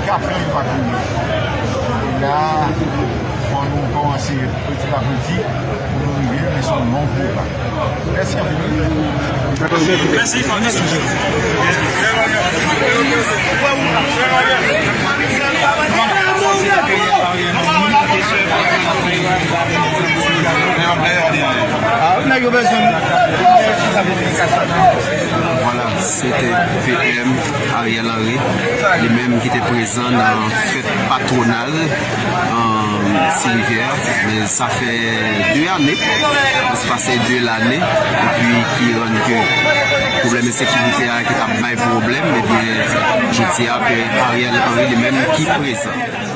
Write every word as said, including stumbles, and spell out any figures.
Apre, nou pa konnen. E la, fò nou kòmanse peti pa peti pou nou rive, men se yon long pwogram. Mèsi anpil. Mèsi, mèsi. Vwala, se te P M Ariel Henry, li menm ki te prezan nan fèt patwonal, um, Ti Rivyè. Men sa fè de ane, plis pase de lane, epi ki rann ke pwoblèm ensekirite a ki t ap bay pwoblèm, ebyen, jodi a, P M Ariel Henry li menm ki prezan.